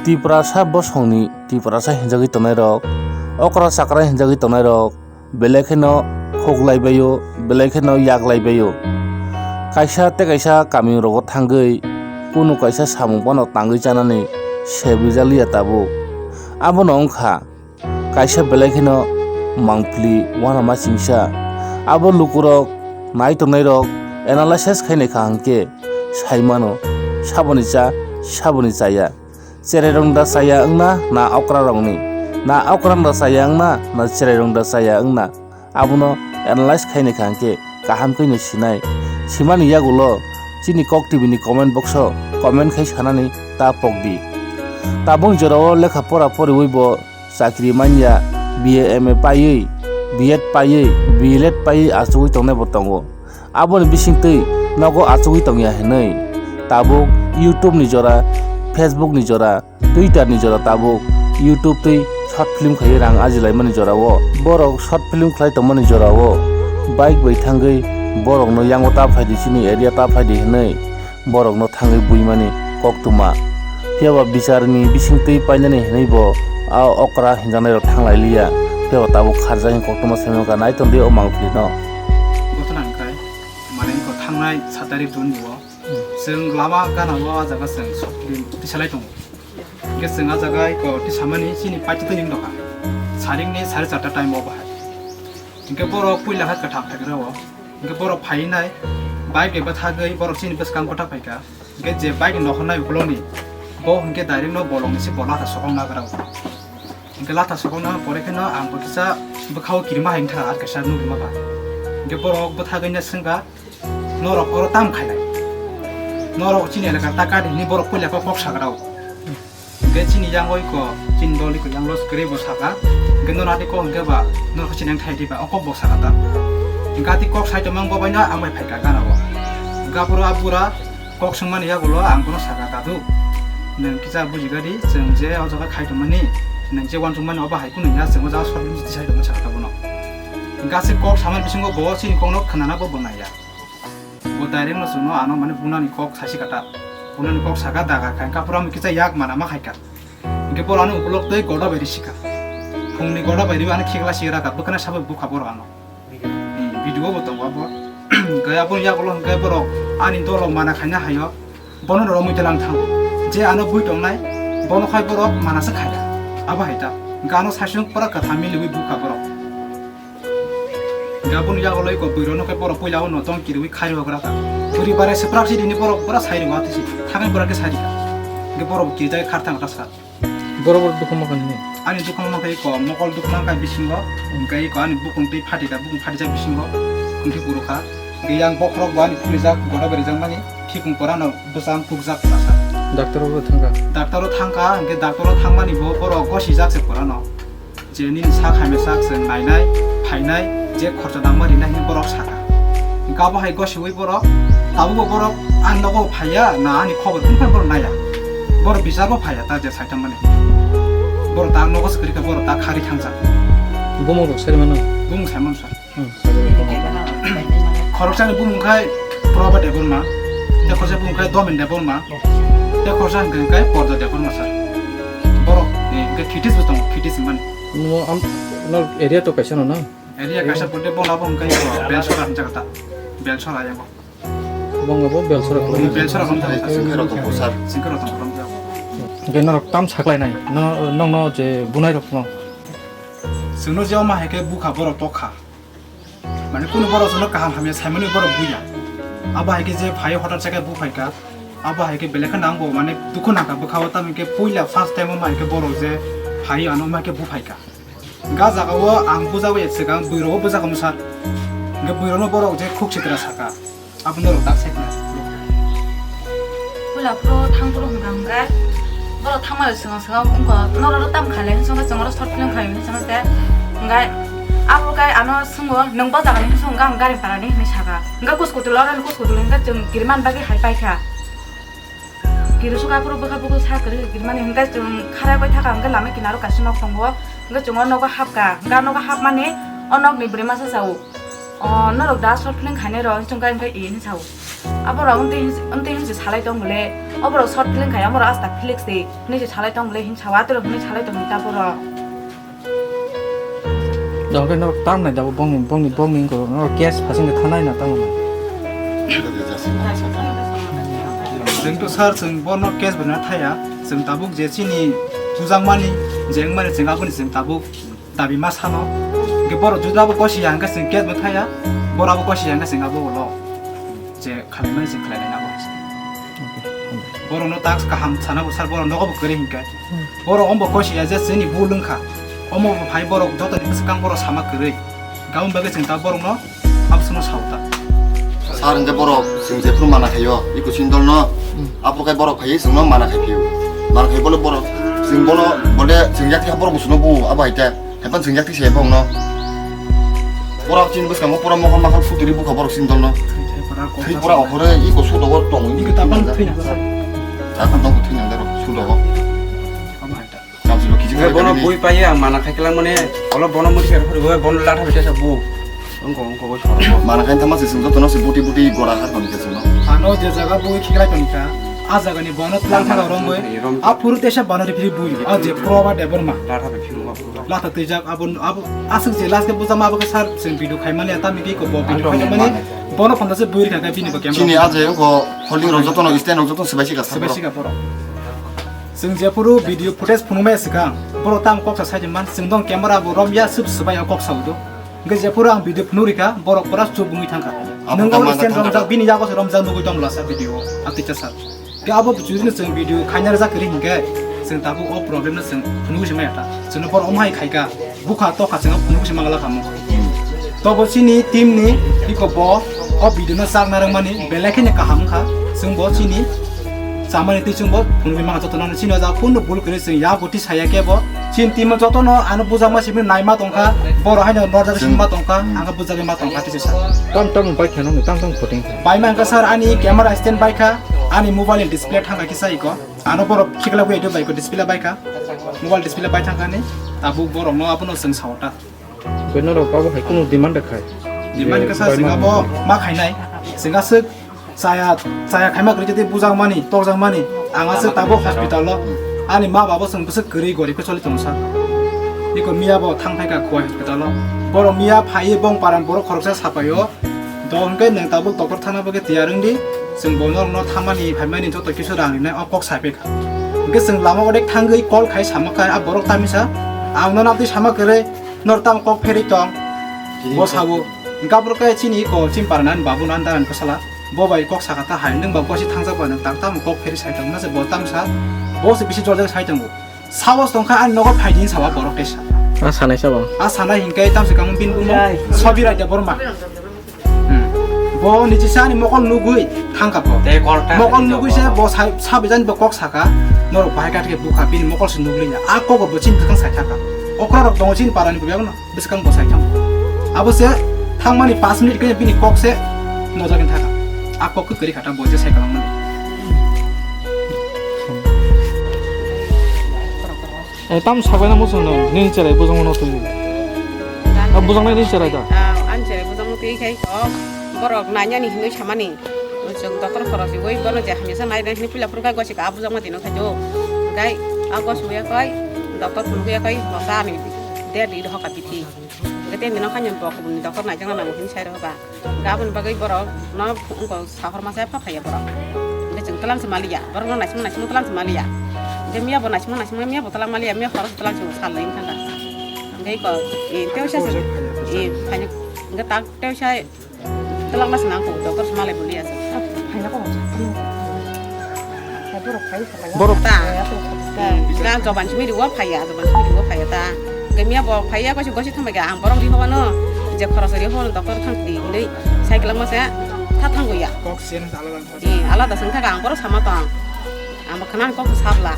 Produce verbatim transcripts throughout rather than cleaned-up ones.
Tiprasa bosongni Tiprasa hinjagwi tongnairok, okra chakra hinjagwi tongnairok, belai kheno khuklaibaio, belai kheno yaklaibaio. Kaisa tei kaisa kamirogo thangwi kunu kaisa samung phano tangwi chanani sebrijaliya tabuk. Abono wngkha kaisa belai kheno mangpili uanama singsa. Abo lukurok nai tongnairok analysis khainai kha hwnkhe sai mano, saboni cha, saboni chaya. Cherairokni da chaya wngna na okrarokni, na okrani da chaya wngna na cherairokni da chaya wngna, abono analyze khainai kha hwnkhe kaham khe no sinai. Simani yagulo chini Kok T V ni comment box o comment khai sanani ta pokdi. Tabuk jorao lekha pora poriwi bo chakri manya, B A M A paiwi, B Ed paiwi, B L Ed paiwi achugwi tongnai bo tongo. Aboni bisingtwi nogo achugwi tongya hinwi tabuk YouTube ni jora, Facebook ni jora, Twitter ni jora tabuk YouTube twi short film khaiwi rang ajilaimani jorao, borok short film khlai tongmani jorao bike bai thangwi borokno yango ta phaidi, chini area ta phaidi hinwi borokno thangwi buimani koktwma. Phiya ba bicharni bisingtwi painani hinwi bo a okra hinjaknairok thanglailiya, phiya ba tabuk kharjakni koktwma saimanka. Nai tongdi o mangpilino. Gotona hwnkhe, mane, iko thangnai sat tarikh June ni o chwng lama gana o, a jaga chwng short film tisalai tongo. Hingke chwng a jaga iko tisamani chini paitotwi ning dokha. Saringni sare charta time o bahai. Hingke borok puila kha kwtham phaikra o. Hingke borok phainai bike bai bwthagwi borok chini bwskang bwthak phaikha. Hingke je bike ni nokhornai ukuloni bo hingke direct no bolongni se bo latha sokong nagra o. Hingke latha sokong nang pore kheno ang bo kisa bwkhao kirima hai wngkha ar kaisa nukgima ba. Hingke borok bwthagwi no swngkha, "Norok oro tam khainai? Norok chini elaka ta kadi?" hinwi borok puila kok, kok sagra o. Hingke chini yang oi ko, chini dol oi ko yang los kwrwi bo saka. Hingke nono ati kok hingke ba, norok chini yang thai di ba, o kok bo saka ta. Hingke ati kok sai tongmang bo bai no ang bai phaikha gana o. Hingke aphuru a bura kok swngmani yagulo ang bono saka, "Dadu, nwng kisa bujiga di, chwng je o jaga khai tongmani, nwng je uansukmani obo hai kunu ya, chwng o jaga sori tisai tongmani," saka ta bono. Hingke aswk kok samani bisingo bo chini kokno khwnana bo bo naiya. Bo direct no chwngno ano mane bunani kok saisi kata. Bunani kok saka daga khai, hingke aphuru ang kisa yak mana ma khaika. Hingke borok ano ukulok tei goda bai risika. Phungni goda bai riwi ano khikla si raka, bwkhana sabai bukha borok ano. Hmm, video bo tongo abo. Hingke aboni yagulo hingke borok ani dolo mana khaina haio. Bono rwmwi tei lang thango. Je ano bui tongnai, bono khai borok mana se khaiya. Abo hai ta. Hingke ano saisung pura kwtham miliwi bukha borok. Hingke aboni yagulo iko bui rokno khe borok puila o no tong kiriwi khairok gra kha. Buri bare swprak si rini borok pura sai rwma tisi. Thangwi pura khe sai rika. Hingke borok kirijak khar thang ta sa. Borok borok dukhu ma kha nini? Ani dukhu ma kha iko mokol dukhu ma kha bisingo. Hingke iko ani bukung twi phatika, bukung phatijak bisingo. Hingke puru kha. Hingke yang bokhorok bo ani khulijak, goda berijak mani. Phikung pura no bwsang kukjak pura sa. Doctor o thangkha? Doctor o thangkha, hingke doctor o thangmani bo borok gosijak se pura no. Je nini sak hamya sak chwng nainai, phainai, je khorcha nangma rinai hinwi borok saka. Hingke abo hai gosiwi borok, tabukbo borok ani nogo phaiya na ani khobor phunukha borok naiya. Borok bichar bo phaiya ta je saithammani. Borok ta nogo se kwrwikha, borok ta khari thangjak. Bumung rok sari mano? Bumung sai mano sir. Hmm. Khoroksani bumung khai Prabha Debbarma, tei khorsa bumung khai Domin Debbarma, tei khorsa hingka hingkai Porda Debbarma sir. Borok, eh, hingke Khitis bo tongo, Khitis hinmani. Nung am, nor area to kaisa no na? Area kaisa pore bona bo hingke Belsora hinjak ta. Belsora yango. Bong bo Belsora ko. Belsora rom ta. Singkaro to sir. Singkaro to rom ta. Hingke norok tam saklai nai. No, nong no je bunai rok no. Chwngno je oma hai khe bukha borok tokha. Mane kunu borok chwngno kaham hamya saimani borok buya. Abo hai khe je phai hotar chakhe bu phaikha. Abo hai khe belai kheno ang bo mane dukhu nangkha bwkha o, tamoni khe puila first time o mai khe borok je phai ano mai khe bu phaikha. Ga jaga o ang bujagwi swkang bwrwi rok o bujagwi mwsa. Hingkhe bwrwi rok no borok je khuk sitra saka. Abo norok dak sai khna. Puila phuru thang phuru hwnkha hwnkhe borok thangmani swkang swkang wngkha, norok tam khailai hinwi swngkha, chwng oro short film khai hinwi swngkha tei hwnkhe abo khe ano swngbo, "Nwng bo jagani hinwi swngkha, ang Garimpara ni," hinwi saka. Hwnkhe kuchukutula oro kuchukutula hwnkhe chwng kirimani bagwi hai paikha. Kirisuk aphuru bwkha bukhuk sa kwrwi kirimani hwnkhe chwng khara bai thaka hwnkhe lama kinaro kaisa nok tongo, hwnkhe chwng o nogo hapkha, hwnkhe nogo hapmani o nokni bwrwi masa sao. O norok da short film khainai rok, chwng khe hwnkhe e hinwi sao. Abo rok wngtwi hinwi, wngtwi hinwi se salai tong bole. Oborok short film khai, omorok asta Felix de hinwi se salai tong bwle, hin sawa atorok hinwi salai tong ta borok. Dok khe norok tam nai dabo bongni, bongni, bongni wngkha norok case phasing khe thanai na tamo. Chwng to sir, chwng bono case bo na thaya, chwng tabuk je chini bujakmani, je wngmani chwng aboni chwng tabuk dabi ma sano. Hwnkhe borok juda bo kosi ya hwnkhe chwng case bo thaya, borok abo kosi ya hwnkhe chwng abo ulo je khlaimani chwng khlai laina bo hai se. Borokno task kaham sana bo sar, borok nogo bo kwrwi hinkhe. Borok ombo kosi ya je chini bul wngkha. Omo bo phai borok joto ni bwskang borok sama kwrwi. Gabon bagwi chwng ta borokno absano sauta. Sar hwnkhe borok chwng jephru mana khaio, iko sindolno. Aphuru khe borok phaiwi chwngno mana khai phio. Mana khai bole borok chwng bono bole chwng yak khe borok bo chwngno bu abo hai te. Hepan chwng yak thik se bongno. Borok chini bwskango pura mokol makol futuri bukha borok chini dolno. Thwi pura okhore iko sudogo tongwi. Iko tabang thwi na sa. Takon tong thwi na daro sudogo. Kamsilo kiching. Bono bui pai ang mana khai klang mane, olo bono muti kar phuri bono latha bete sa bu. Ongko, ongko, bo soro. Mana khai tama se sung jotono se buti buti gora har tong khe sung. Ano je jaga bui khiklai tong kha, a jaga ni bono tlang thaga romwi. Rom. A phuru tesa bono riphi bui. A je pro ba debor ma. Latha bete phuru. Latha twijak abo, abo aswk je last ke bujama abo ke sar se video khai mani ata mi ki ko bo video khai mani. Bono phanda se bui rikha bini bo camera. Chini a je ko holding rok jotono stand rok jotono sebai sika. Sebai sika borok. Chwng jephuru video footage phunukmaya swkang, borok tamo kok sa sai man, chwng dong camera bo romya swb swbai o kok sa udo. Hwnkhe jephuru ang video phunuk rikha, borok pura chup wngwi thangkha. Abo nwng tamo o stand romjak, bini yago se romjak nugwi tong lasa video o, a teacher sir. Khe abo judino chwng video khaina rwjak kwrwi hinkhe, chwng tabuk o problem no chwng phunugwi se maya ta. Chwngno borok omo hai khaikha. Bukha tokha chwng phunuk se mangala kamo. Tobo chini team ni iko bo o video no chak narwk mani belai kheno kaham wngkha. Chwng bo chini chamani twi chwng bo phunugwi mangkha jotono chini o jaga phunukno bul kwrwi chwng ya bwtwi saya khe bo chini team o jotono ano bujakma simi naima tongkha, borok haino norjak simi ma tongkha, ang khe bujagwi ma tongkha tei se sa. Tam tam bai kheno tam tam photing. Bai mangkha sir ani camera stand bai kha, ani mobile ni display thangkha kisa iko. Ano borok khiklagwi edo bai ko display bai kha. Mobile display bai thangkha ni tabuk borok no abono chwng sao ta. Beno rok abo hai kunu demand da khai. Demand kasa singa bo ma khainai. Singa sik chaya, chaya khaima kwrwi tei bujak mani, tokjak mani. Ang aswk tabuk hospital o. Ani ma babo chwng bwswk kwrwi gorib khe choli tongo sa. Iko miya bo thang phaikha Khowai hospital o. Borok miya phaiwi bong param borok khoroksa sapaio. Do hwnkhe nwng tabuk doctor thana bagwi tiyar wngdi. Chwng bo norokno thamani phaimani joto kisu rang rinai o kok sai phaikha. Hwnkhe chwng lama odek thangwi call khai samakha a borok tamisa. Ang nono amtwi sama kwrwi. Nor tamo kok pherwi tong? Bo sabo. Hwnkhe aphuru khe chini iko chini parani babu no andar ani bwsala. Bo bai kok saka ta hai, nwng ba bosi thangjak ba nwng tak tamo kok pherwi sai tong, nase bo tamsa. Bo se bisi jorjak sai tongo. Sahos tongkha ani nogo phaidi hinwi sawa borok tesa. A sanai sabo. A sanai hinkhe tamse kamung bini bumo Sobi Raida Borma. Hmm. Bo nichisa ani mokol nugwi thangkha bo. Mokol nugwi se bo sai, sabijan bo kok saka, norok bahai kathike bukha bini mokol se nugli na. A kogo bo chini bwkhang sai thangkha. Okra rok tongo chini parani bo bebak no. Bwskang bo sai thang. Abo se thangmani pash minute khe bini kok se nojagwi thangkha. A kok khe kwrwi kha ta bo je sai kwlangmani. Eh, tam sabaina muchung no, nini cherai bujang no twi. Ah, bujang nai nini cherai da. Ah, ani cherai bujang no twi khai ko. Borok nanya ni hinwi samani. Chwng doctor khorok si oi bono je hamya sa nai nai hinwi pila phuru khai gosi ka bujang ma dino khai jo. Gai a gosi ya kai doctor phuru ya kai bosa ani der di hoka piti. Gete mino khanyo bok ni doctor nai jang na hinwi sai ro ba. Gabon bagwi borok no wngkha sahor masa epha phaiya borok. Hwnkhe chwng twlang se maliya, borok no naisingma naisingma twlang se maliya. Hwnkhe miya bo naisingma naisingma miya bo twlang maliya, miya khorok twlang se sal lai wngkha. Hwnkhe iko, e, tei sa, e, phaino, hwnkhe tak tei sa twlang ma se nang kho, doctor se malai boli asa. Phaina kho. Borok ta. Ta. Ga joban simi riwa phaiya, joban simi riwa phaiya ta. Hwnkhe miya bo phaiya gosi gosi thangbai ga ang borok ri hobano je khoroksa ri hono doctor thang di hinwi cycle ma se tha thango ya. Kok sen alada. Ni alada seng thaga ang borok sama tong. Ang bo khana kok sabla.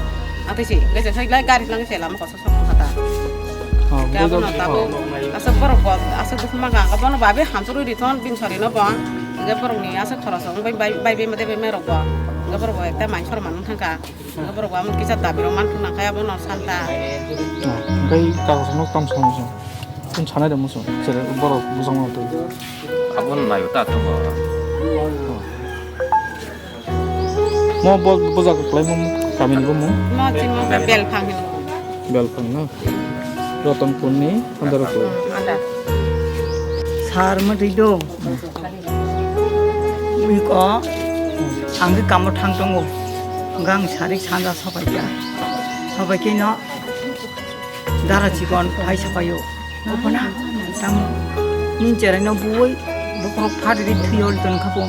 Atisi hwnkhe se sai lai gari lang se lama koso sok kata. Oh, ga bono tabo. Asok borok bo asok dukma ga bono babe hamsuru ri thon bin sari no bo. Hwnkhe borok ni asok khoroksa bai bai bai mate bai mai rok bo. Hwnkhe borok bo ekta mai sor man thangka. Borok bo amon kisa dabi rok man thung nang khe abono santa. Hwnkhe kagos no tam song song. Tun sanai da muchung. Sere borok bujang no twi. Abon nayo ta tongo. Mo bo, bo jaga kwlai mo, kami ni bo mo? Mo chimo Belphang hino. Belphang no? Rotonpur ni under ko. Hmm, under. Sar mo twi do. Ui ko, ang khe kamo thang tongo. Gang sarik sanja sobai kha. Sobai khe no, dara chikon phai sapaio. Opona, tam, nin cherai no buoi, bokhorok phatri thwi hol ton khapo.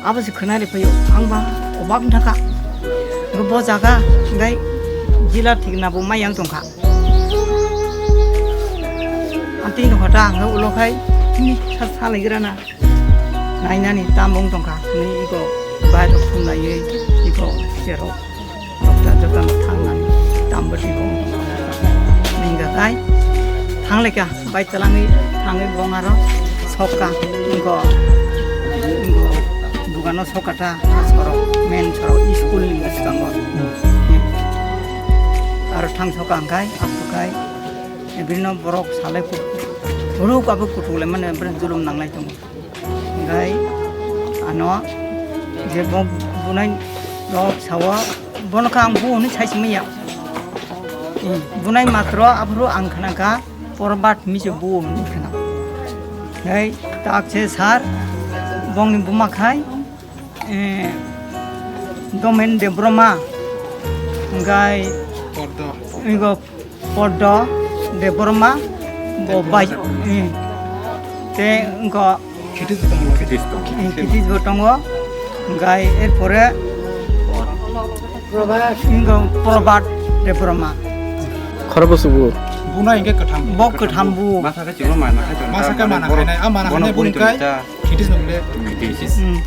Abo se khwnari phaio, ang ba obak thaka. Bo jaga, gai jila thik na bo mayang tongkha. Anti no hota ang ulo khai, ni sa sa lai gira na. Nainani tam wng tongkha, ni iko bai rok thum lai, iko cherok. Dokta jotano thangnani tambo twi kong ningga kai. Thangleka bai twlangwi thangwi bong aro sokka. Ingo, ingo dugano sokka ta sorok, main sorok, school ni bwskango. Aro thang sokka hwnkhe, aphuru khai, bini borok salai kut-, ruk abo kutuk lai mane, bini julum nanglai tongo. Hingkai ano je bo bunai rok sao, bono kha ang bu hwnwi sai simi ya. Hmm, bunai matro aphuru ang khna kha porbat mi se bu hwnwi khna. Hingkai tak se sar bongni buma khai, eh, Domen Debroma, hingkai Pordo. Igo Poddo Debbarma bo bai, eh, te wngkha Kitis bo tongo. Eh, Kitis bo tongo. Gai erpore wngkha Probhat Debbarma. Khorok bo subu. Buna hingke kwtham. Bo kwtham bu. Masa khe chwngno mana khai tongo. Masa khe mana khai nai, a mana khai nai buni kai. Kitis no le. Kitis. Hmm.